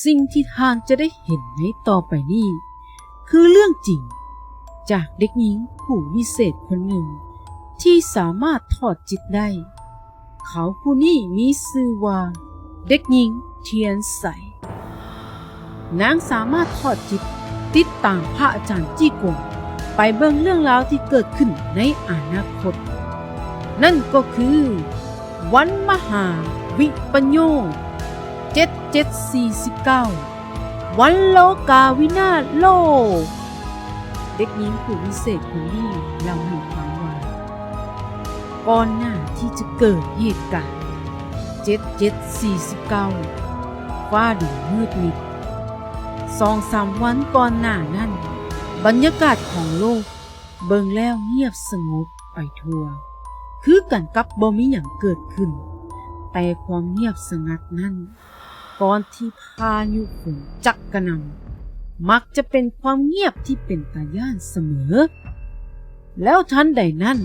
ສິ່ງທີ່ທ່ານຈະໄດ້ເຫັນໃນຕໍ່ໄປນີ້ ຄືເລື່ອງຈິງຈາກເດັກຍິງຜູ້ວິເສດຄົນໜຶ່ງທີ່ສາມາດຖອດຈິດໄດ້. ເຂົາຜູ້ນີ້ມີຊື່ວ່າເດັກຍິງທຽນໃສ. ນາງສາມາດຖອດຈິດຕິດຕາມພະອາຈານຈີກົງໄປເບິ່ງເລື່ອງລາວທີ່ເກີດຂຶ້ນໃນອະນາຄົດ. ນັ້ນກໍຄື ວັນມະຫາວິປະໂຍກ ເຈັດເຈັດສີ່ສິບເກົ້າ ວັນໂລກາວິນາດໂລກ. ເດັກຍິງຜູ້ວິເສດຄົນນີ້ເລົ່າໃຫ້ຟັງວ່າ ກ່ອນໜ້າທີ່ຈະເກີດເຫດການ ເຈັດເຈັດສີ່ສິບເກົ້າ ຟ້າດິນມືດມິດ, ສອງສາມວັນກ່ອນໜ້ານັ້ນ ບັນຍາກາດຂອງໂລກ ເບິ່ງແລ້ວງຽບສະຫງົບໄປທົ່ວ ຄືກັນກັບບໍ່ມີຫຍັງເກີດຂຶ້ນ. ແຕ່ຄວາມງຽບສະຫງັດນັ້ນ ກ່ອນທີ່ພາຍຸຝົນຈະກະໜ່ຳ ມັກຈະເປັນຄວາມງຽບທີ່ເປັນຕາຢ້ານສະເໝີ. ແລ້ວທັນໃດນັ້ນ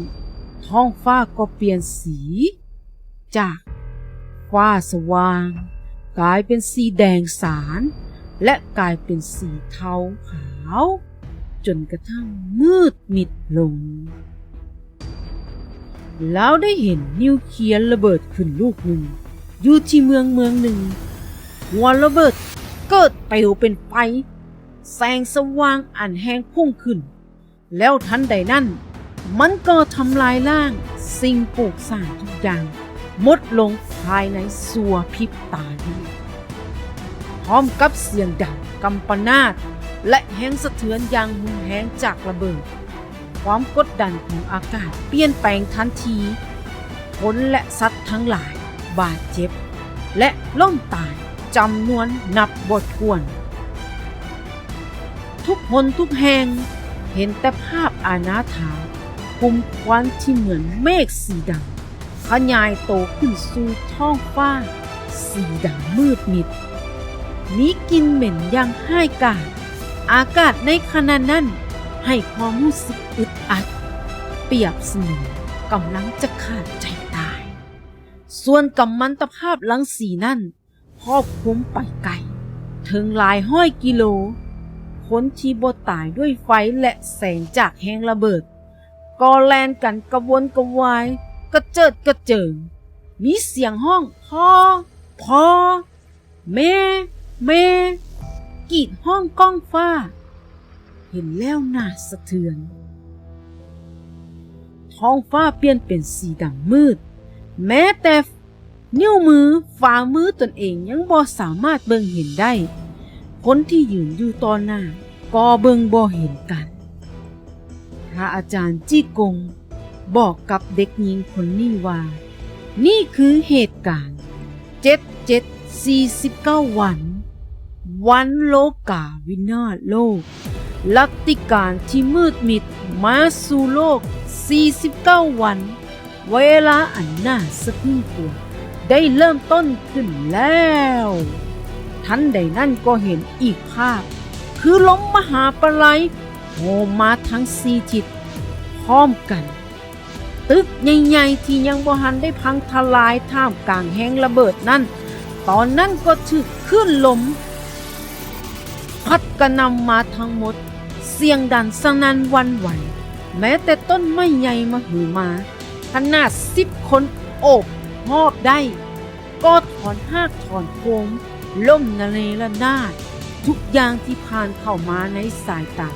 ທ້ອງຟ້າກໍປ່ຽນສີ ຈາກຟ້າສະຫວ່າງ ກາຍເປັນສີແດງສານ ແລະ ກາຍເປັນສີເທົາຂາວ ຈົນກະທັ່ງມືດມິດລົງ. ລາວໄດ້ເຫັນນິວເຄລຍລະເບີດຂຶ້ນລູກໜຶ່ງ ຢູ່ທີ່ເມືອງເມືອງໜຶ່ງ. ຫົວລະເບີດເກີດເປີວເປັນໄຟ, ແສງສະຫວ່າງອັນແຮງພຸ່ງຂຶ້ນ. ແລ້ວທັນໃດນັ້ນ ມັນກໍທຳລາຍລ້າງສິ່ງປູກສ້າງທຸກຢ່າງໝົດລົງພາຍໃນຊົ່ວພິບຕາດຽວ. ພ້ອມກັບສຽງດັງກຳປະນາດ ແລະ ແຮງສະເທືອນຢ່າງຮຸນແຮງຈາກລະເບີດ, ຄວາມກົດດັນຂອງອາກາດປ່ຽນແປງທັນທີ. ຄົນ ແລະ ສັດທັງຫຼາຍບາດເຈັບ ແລະ ລົ້ມຕາຍຈຳນວນນັບບໍ່ຖ້ວນ. ທຸກຫົນທຸກແຫ່ງເຫັນແຕ່ພາບອານາຖາ, ກຸ່ມຄວັນທີ່ເໝືອນເມກສີດຳ ຂະຫຍາຍໂຕຂຶ້ນສູ່ທ້ອງຟ້າສີດຳມືດມິດ, ມີກິ່ນເໝັນຢ່າງຮ້າຍກາດ. ອາກາດໃນຂະນະນັ້ນໃຫ້ຄວາມຮູ້ສຶກອຶດອັດ, ປຽບສະເໝືອນກຳລັງຈະຂາດໃຈຕາຍ. ສ່ວນກຳມັນຕະພາບລັງສີນັ້ນຄອບຄຸມໄປໄກເຖິງຫຼາຍຮ້ອຍກິໂລ. ຄົນທີ່ບໍ່ຕາຍດ້ວຍໄຟ ແລະ ແສງຈາກແຮງລະເບີດ ກໍແລ່ນກັນກະວົນກະວາຍ ກະເຈີດກະເຈີງ, ມີສຽງຮ້ອງ ພໍ ພໍ ແມ່ ແມ່ ກຣີດຮ້ອງກ້ອງຟ້າ, ເຫັນແລ້ວໜ້າສະເທືອນ. ທ້ອງຟ້າປ່ຽນເປັນສີດຳມືດ, ແມ້ແຕ່ ນິ້ວມື ຝ່າມືຕົນເອງຍັງບໍ່ສາມາດເບິ່ງເຫັນໄດ້, ຄົນທີ່ຢືນຢູ່ຕໍ່ໜ້າກໍເບິ່ງບໍ່ເຫັນກັນ. ພະອາຈານຈີກົງບອກກັບເດັກຍິງຄົນນີ້ວ່າ, ນີ້ຄືເຫດການ ເຈັດເຈັດສີ່ສິບເກົ້າວັນ, ວັນໂລກາວິນາດໂລກ, ລັດຕິການທີ່ມືດມິດມາສູ່ໂລກສີ່ສິບເກົ້າວັນ. ເວລາອັນໜ້າສະພຶງກົວໄດ້ເລີ່ມຕົ້ນຂຶ້ນແລ້ວ. ທັນໃດນັ້ນກໍເຫັນອີກພາບ ຄືລົມມະຫາປະໄລໂຫມມາທັງສີ່ທິດພ້ອມກັນ. ຕຶກໃຫຍ່ໆທີ່ຍັງບໍ່ທັນໄດ້ພັງທະລາຍທ່າມກາງແຮງລະເບີດນັ້ນ, ຕອນນັ້ນກໍຖືກຄື້ນລົມພັດກະໜ່ຳມາທັງໝົດ, ສຽງດັງສະໜັ່ນຫວັ່ນໄຫວ. ແມ້ແຕ່ຕົ້ນໄມ້ໃຫຍ່ມະຫຶມາ ຂະໜາດສິບຄົນໂອບຮອບໄດ້ ກໍຖອນຮາກຖອນໂຄມລົ້ມລະເນລະນາດ. ທຸກຢ່າງທີ່ຜ່ານເຂົ້າມາໃນສາຍຕາ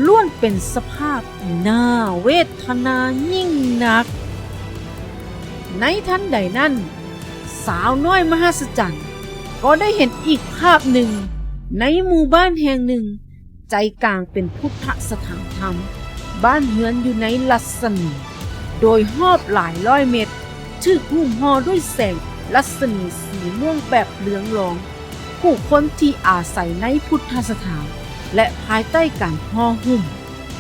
ລ້ວນເປັນສະພາບໜ້າເວທະນາຍິ່ງນັກ. ໃນທັນໃດນັ້ນ, ສາວນ້ອຍມະຫັດສະຈັນກໍໄດ້ເຫັນອີກພາບໜຶ່ງ ໃນໝູ່ບ້ານແຫ່ງໜຶ່ງ ໃຈກາງເປັນພຸດທະສະຖານທຳ, ບ້ານເຮືອນຢູ່ໃນລັດສະໝີໂດຍຮອບຫຼາຍຮ້ອຍເມັດ ຖືກຫຸ້ມຫໍ່ດ້ວຍແສງລັດສະໝີສີມ່ວງແບບເລືອງລອງ. ຜູ້ຄົນທີ່ອາໄສໃນພຸດທະສະຖານ ແລະ ພາຍໃຕ້ການຫໍ່ຫຸ້ມ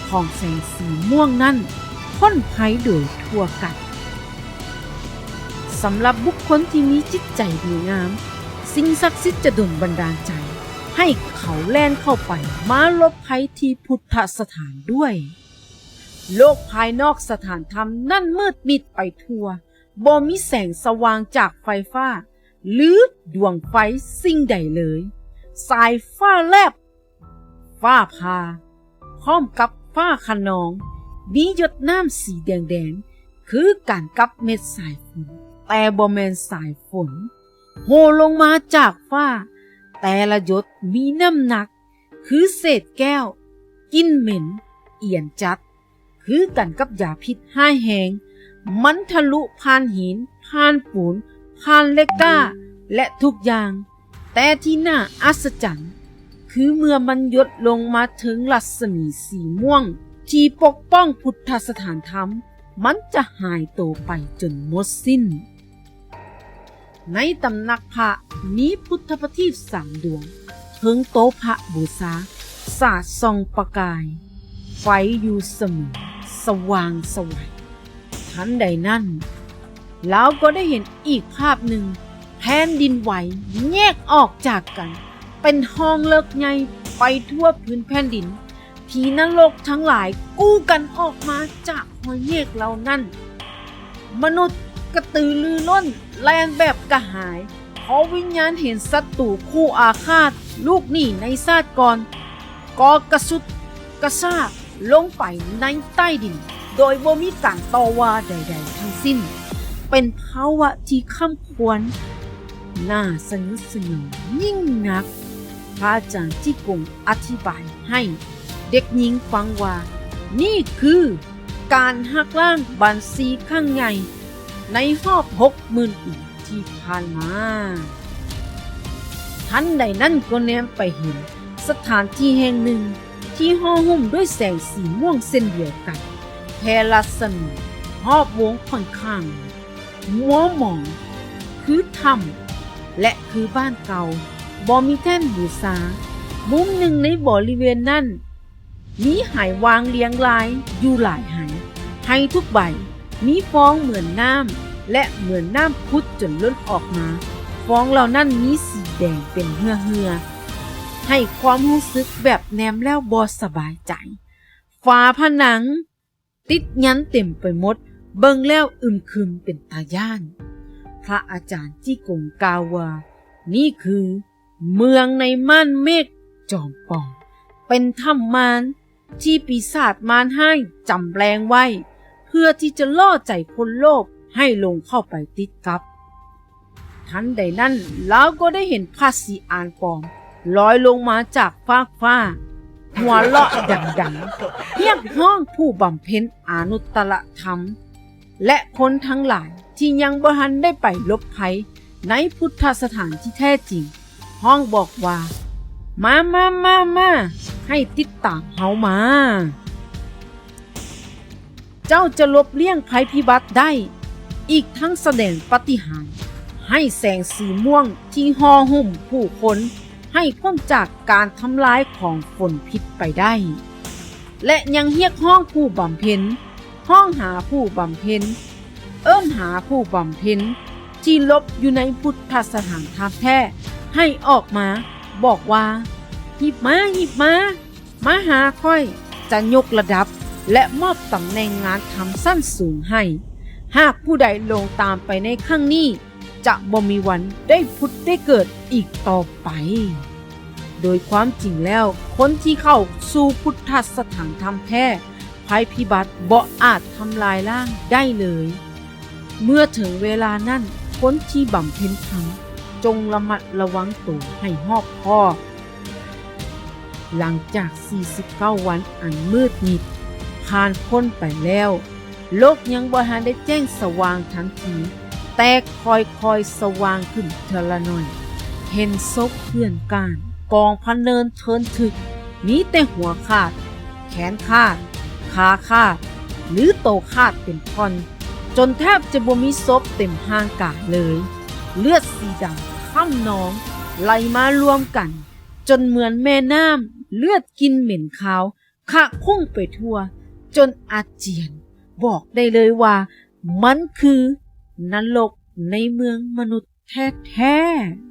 ຂອງແສງສີມ່ວງນັ້ນ ພົ້ນໄພໂດຍທົ່ວກັນ. ສຳລັບບຸກຄົນທີ່ມີຈິດໃຈດີງາມ, ສິ່ງສັກສິດຈະດົນບັນດານໃຈໃຫ້ເຂົາແລ່ນເຂົ້າໄປມາຫຼົບໄພທີ່ພຸດທະສະຖານດ້ວຍ. ໂລກພາຍນອກສະຖານທຳນັ້ນມືດມິດໄປທົ່ວ, ບໍ່ມີແສງສະຫວ່າງຈາກໄຟຟ້າ ຫຼື ດວງໄຟສິ່ງໃດເລີຍ. ສາຍຟ້າແລບ, ຟ້າຜ່າ, ພ້ອມກັບຟ້າຄະນອງ, ມີຢົດນ້ຳສີແດງໆ ຄືກັນກັບເມັດສາຍຝົນ, ແຕ່ບໍ່ແມ່ນສາຍຝົນ. ໂຫລົງມາຈາກຟ້າ, ແຕ່ລະຢົດມີນ້ຳໜັກຄືເສດແກ້ວ, ກິ່ນເໝັນອຽນຈັດ ຄືກັນກັບຢາພິດຮ້າຍແຮງ. ມັນທະລຸຜ່ານຫີນ, ຜ່ານປູນ, ຜ່ານເຫຼັກກ້າ ແລະ ທຸກຢ່າງ. ແຕ່ທີ່ໜ້າອັດສະຈັນ ຄືເມື່ອມັນຢົດລົງມາເຖິງລັດສະໝີສີມ່ວງທີ່ປົກປ້ອງພຸດທະສະຖານທຳ, ມັນຈະຫາຍໂຕໄປຈົນໝົດສິ້ນ. ໃນຕຳໜັກພະມີພຸດທະປະທີບສາມດວງ ເທິງໂຕພະບູຊາ ສາດສ່ອງປະກາຍໄຟຢູ່ສະເໝີ ສະຫວ່າງສະໄຫວ. ທັນໃດນັ້ນ, ລາວກໍໄດ້ເຫັນອີກພາບໜຶ່ງ, ແຜ່ນດິນໄຫວແຍກອອກຈາກກັນເປັນຮ່ອງເລິກໃຫຍ່ໄປທົ່ວພື້ນແຜ່ນດິນ. ຜີນະລົກທັງຫຼາຍກູ້ກັນອອກມາຈາກຮອຍແຍກເຫຼົ່ານັ້ນ. ມະນຸດກະຕືລືລົ້ນແລ່ນແບບກະຫາຍ, ເພາະວິນຍານເຫັນສັດຕູຄູ່ອາຄາດລູກນີ້ໃນຊາດກ່ອນ, ກໍກະຊຸດກະຊາກລົງໄປໃນໃຕ້ດິນ ໂດຍບໍ່ມີການຕໍ່ວ່າໃດໆທັງສິ້ນ. ເປັນພາວະທີ່ຄ້ຳຄວນໜ້າສະຫຍົດສະຫຍອງຍິ່ງນັກ. ພະອາຈານຈີກົງອະທິບາຍໃຫ້ເດັກຍິງຟັງວ່າ ນີ້ຄືການຫັກລ້າງບັນຊີຄັ້ງໃຫຍ່ໃນຮອບຫົກໝື່ນປີທີ່ຜ່ານມາ. ທັນໃດນັ້ນກໍແນມໄປເຫັນສະຖານທີ່ແຫ່ງໜຶ່ງທີ່ຫໍ່ຫຸ້ມດ້ວຍແສງສີມ່ວງເຊັ່ນດຽວກັນ, ແຜ່ລັດສະໝີຮອບວົງຂ້ອນຂ້າງ ມົວໝອງ ຄືຖ້ຳ ແລະ ຄືບ້ານເກົ່າ ບໍ່ມີແທ່ນບູຊາ. ມຸມໜຶ່ງໃນບໍລິເວນນັ້ນ ມີໄຫວາງລຽງລາຍຢູ່ຫຼາຍໄຫ, ໄຫທຸກໃບມີຟອງເໝືອນນ້ຳ ແລະ ເໝືອນນ້ຳຜຸດຈົນລົ້ນອອກມາ. ຟອງເຫຼົ່ານັ້ນມີສີແດງເປັນເຫື່ອໆ ໃຫ້ຄວາມຮູ້ສຶກແບບແນມແລ້ວບໍ່ສະບາຍໃຈ. ຝາຜະໜັງ ຕິດຫຍັນເຕັມໄປໝົດ, ເບິ່ງແລ້ວອຶມຄຶມເປັນຕາຢ້ານ. ພະອາຈານຈີກົງກ່າວວ່າ ນີ້ຄືເມືອງໃນມ່ານເມກຈອມປອມ, ເປັນຖ້ຳມານທີ່ປີສາດມານຮ້າຍຈຳແລງໄວ້ ເພື່ອທີ່ຈະລ່ອໃຈຄົນໂລບໃຫ້ຫຼົງເຂົ້າໄປຕິດກັບ. ທັນໃດນັ້ນ ລາວກໍໄດ້ເຫັນພະສີອານປອມລອຍລົງມາຈາກຟາກຟ້າ, ຫົວເລາະດັງໆ ຮຽກຮ້ອງຜູ້ບຳເພັນອະນຸດຕະລະທຳ ແລະ ຄົນທັງຫຼາຍທີ່ຍັງບໍ່ທັນໄດ້ໄປຫຼົບໄພໃນພຸດທະສະຖານທີ່ແທ້ຈິງ, ຮ້ອງບອກວ່າ ມາ, ມາ, ມາ, ມາ, ໃຫ້ຕິດຕາມເຮົາມາ. ເຈົ້າຈະຫຼົບລ້ຽງໄພພິບັດໄດ້, ອີກທັງສະແດງປາຕິຫານໃຫ້ແສງສີມ່ວງທີ່ຫໍ່ຫຸ້ມຜູ້ຄົນໃຫ້ພົ້ນຈາກການທຳລາຍຂອງຝົນພິດໄປໄດ້ ແລະ ຍັງຮຽກຮ້ອງຜູ້ບຳເພັນ, ຮ້ອງຫາຜູ້ບຳເພັນ, ເອີ້ນຫາຜູ້ບຳເພັນທີ່ຫຼົບຢູ່ໃນພຸດທະສະຖານທຳແທ້ໃຫ້ອອກມາ, ບອກວ່າ ຮີບມາ, ຮີບມາ. ມາຫາຂ້ອຍ, ຈະຍົກລະດັບ ແລະ ມອບຕຳແໜ່ງງານທຳຊັ້ນສູງໃຫ້. ຫາກຜູ້ໃດຫຼົງຕາມໄປໃນຄັ້ງນີ້ ຈະບໍ່ມີວັນໄດ້ຜຸດໄດ້ເກີດອີກຕໍ່ໄປ. ໂດຍຄວາມຈິງແລ້ວ, ຄົນທີ່ເຂົ້າສູ່ພຸດທະສະຖານທຳແທ້, ໄພພິບັດບໍ່ອາດທຳລາຍລ້າງໄດ້ເລີຍ. ເມື່ອເຖິງເວລານັ້ນ, ຄົນທີ່ບຳເພັນທຳ ຈົ່ງລະມັດລະວັງໂຕໃຫ້ຮອບຄອບ. ຫຼັງຈາກສີ່ສິບເກົ້າວັນອັນມືດມິດຜ່ານພົ້ນໄປແລ້ວ, ໂລກຍັງບໍ່ທັນໄດ້ແຈ້ງສະຫວ່າງທັນທີ, ແຕ່ຄ່ອຍໆສະຫວ່າງຂຶ້ນເທື່ອລະໜ້ອຍ. ເຫັນສົບເກືອນການ, ກອງພັນເນີນເທີນທຶກ, ມີແຕ່ຫົວຂາດ, ແຂນຂາດ, ຂາຂາດ ຫຼື ໂຕຂາດເປັນທ່ອນ, ຈົນແທບຈະບໍ່ມີສົບເຕັມຮ່າງກາຍເລີຍ. ເລືອດສີດຳຄ້ຳນອງໄຫຼມາລວມກັນ ຈົນເໝືອນແມ່ນ້ຳເລືອດກິ່ນເໝັນຄາວຄະຄຸ່ງໄປທົ່ວ ຈົນອາຈຽນ. ບອກໄດ້ເລີຍວ່າມັນຄືນະລົກໃນເມືອງມະນຸດແທ້ໆ.